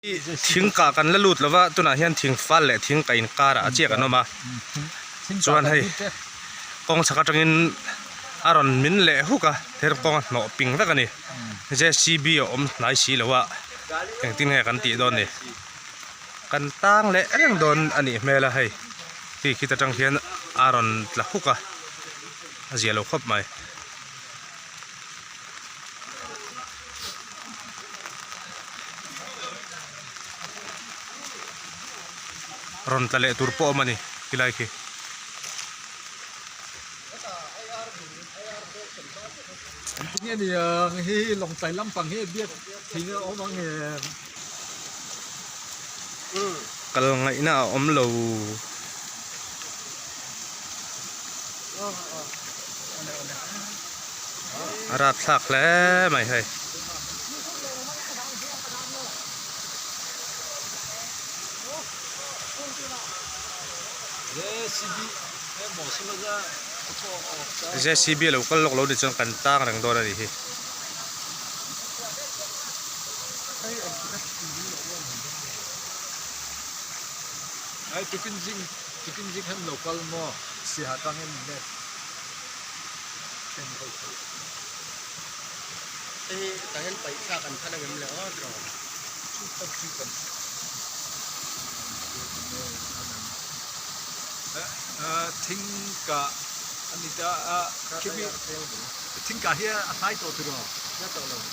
Thing kah kan la lut lova tunah hian thing fal leh thing kah inkarah a chiah kan awm a chuan hei kawng chhak atangin a rawn min leh huk a her kawng a hnawh ping vek a ni J C B a awm hnai si lo a engtin nge kan tih dawn ni kan tang leh reng dawn a nih hmel a hei khi khit atang hian a rawn tla huk a a zia lo khawp mai. Rawn tla leh tur pawh a awm a ni khilai khi. Tinge niang hi lawngtlai lampang hi biak thei a awm ang em? Kal ngaihna a awm lo. A rapthlak hle mai hei. J C B a lo kal lawk lo ni chuan kan tang reng dawn a nih hi.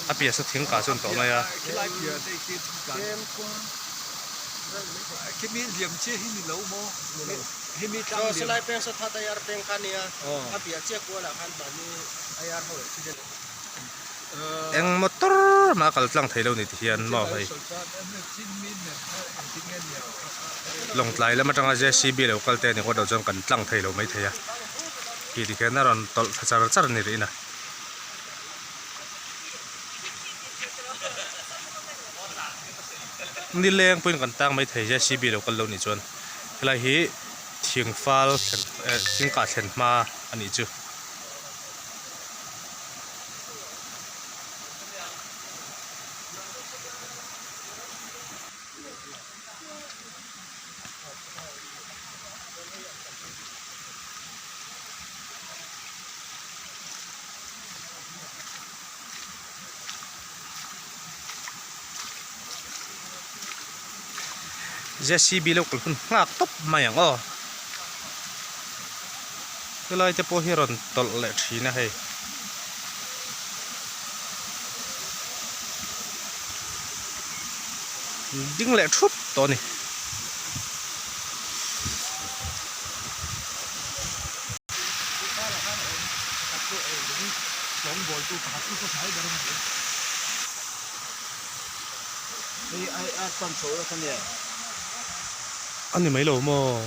A piasa thing kah chuan tawh mai a. Eng motor mah a kal tlang thei lo ni ti hian maw hei Lawngtlai lam atanga J C B lo kal te ni ngawt lo chuan kan tlang thei lo mai thei a khi ti khian a rawn tawlh thla char char a ni rih na. Nileng pawhin kan tang mai thei J C B lo kal lo nih chuan helai hi thing fal thlen eh thing kah thlen hma a nih chu. J C B lo kal hun nghak tawp mai ang aw helai te pawh hi a rawn tawlh leh thin a hei. Ding leh thup tawh a ni. A ni mai lo maw?